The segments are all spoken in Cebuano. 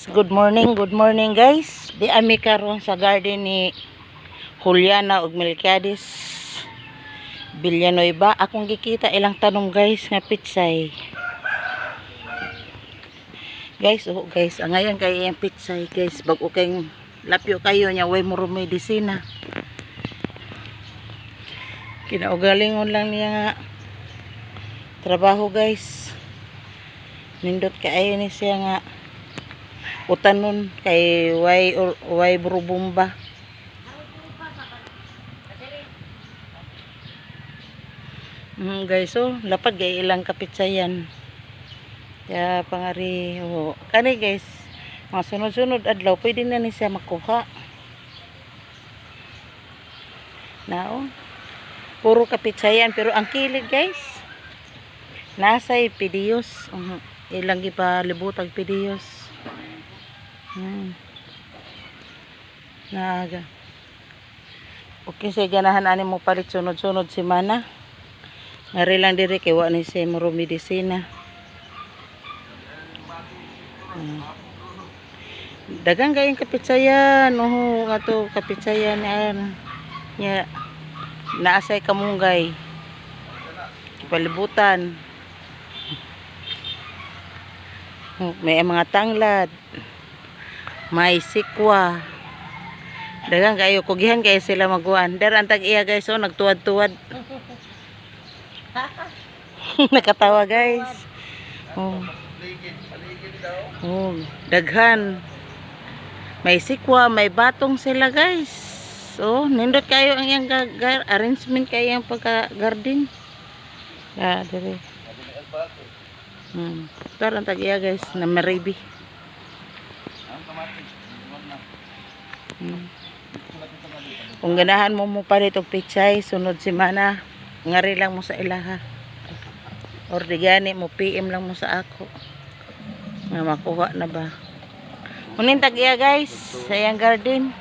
Good morning guys. Di ami karon sa garden ni Juliana ug Melquiades Villanueva. Akong gikita ilang tanom guys nga pitsay. Guys, oh guys, ang ngayon kay iyang pitsay guys, bag-o kayong lapyo kayo niya way muro medisina. Kinaugalingon lang niya nga trabaho guys. Nindot kaayo ni siya nga utanon kay way or way burubumba. Guys, oh, lapad gay ilang kapitsayan. Kaya pangari, oh, kani guys, mga sunod-sunod adlaw pwede na ni siya makuha. Na oh. Puro kapitsayan pero ang kilid guys, nasay pidiyos. Ilang gipalibutag pidiyos. Naaga. Okay, say ganahan ani mo palit sunod-sunod semana. Ngari lang diri kay wa ni siya muro medisina. Dagang gayong kapitsayan. Oh, ato kapitsayan ayan. Nya naasay kamunggay. Palibutan. Oh, may mga tanglad. May sikwa. Dagang kayo kugihan kayo sila maguan. Dar ang tag-iya guys, oh, nagtuwad-tuwad. Nakatawa guys. Oh. Oh, daghan. May sikwa, may batong sila guys. Oh, nindot kayo ang iyang arrangement kayo ang pagka-garden. Ah, dire. Dar ang tag-iya guys, na maribi. Kung ganahan mo mo palit og pichay sunod semana, ngari lang mo sa ilaha. Or di gani mo PM lang mo sa ako. Nga makuha na ba. Unin tag-iya guys, sa iyang garden.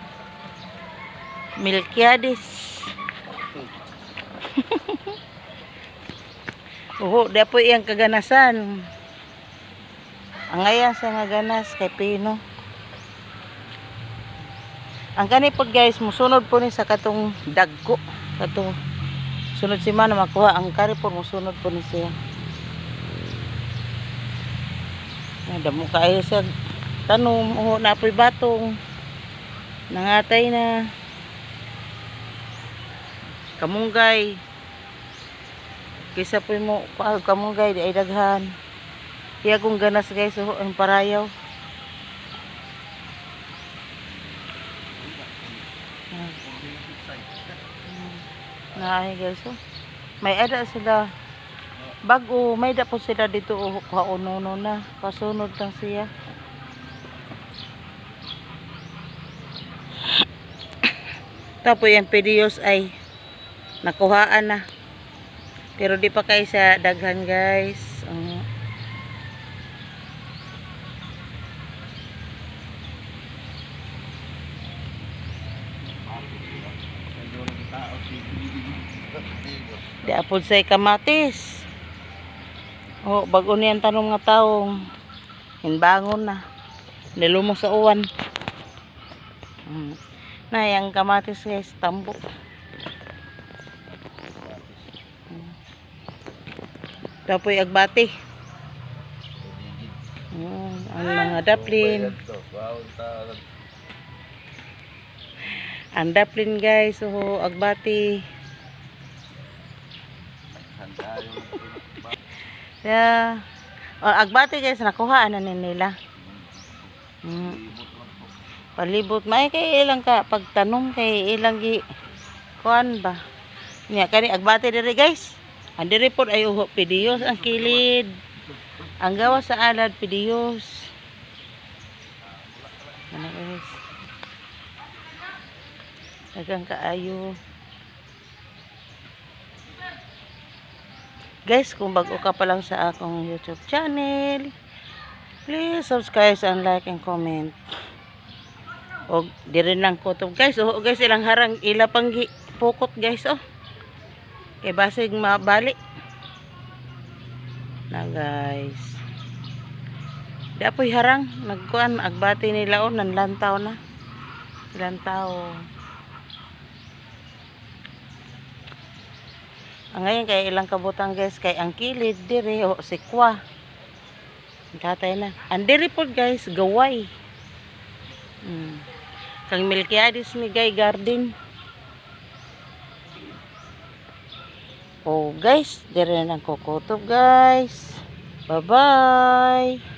Melquiades. Oho, di po iyang kaganasan. Ang ngayon sa nga ganas kay Pino. Ang kani pod guys, musunod po ni sa katong dagko. Katong sunod si mana makuha ang kari po musunod po ni siya. Na damo kaayo siya tanom, oho, napoy batong. Nangatay na. Kamunggay. Kisa po mo kuha kamunggay di ay daghan. Iya kong ganas guys, oho, ang parayaw. Naay guys, oh. May ada sila bago, may da po sila dito, oh, kaunono na kasunod lang siya. Tapos yung pidiyos ay nakuhaan na. Pero di pa kay sa daghan guys. Oh. Di apod say kamatis. Oh, bago niyan tanom nga taong. Hinbangon na. Nilumo sa uwan. Na yang kamatis guys, tambok. Tapoy agbati. Ang mga daplin. Ang daplin guys, oh, agbati. Yeah. Oh, agbati guys, nakuha na nila. Palibot may kay ilang ka pagtanom kay ilang gi kuan ba. Nya kani agbati diri guys. Ang diri pod ay uho pidiyos ang kilid. Ang gawa sa alad pidiyos. Ano guys? Daghang kaayo. Guys, kung bago ka pa lang sa akong YouTube channel, please subscribe and like and comment. Og diri lang ko to guys. Oh guys, ilang harang ila pang gi pukot guys oh. Kay basig mabali. Na guys. Di apoy harang nagkuan agbati nila o nanlantaw na. Lantaw. Ang ngayon kay ilang kabutang, guys, kay ang kilid dire o sikwa. Ang tatay na. Ang diri pod, guys, gaway. Kang Milkiadis ni Gay Garden. Oh guys, dire na ang kukutob, guys. Bye-bye.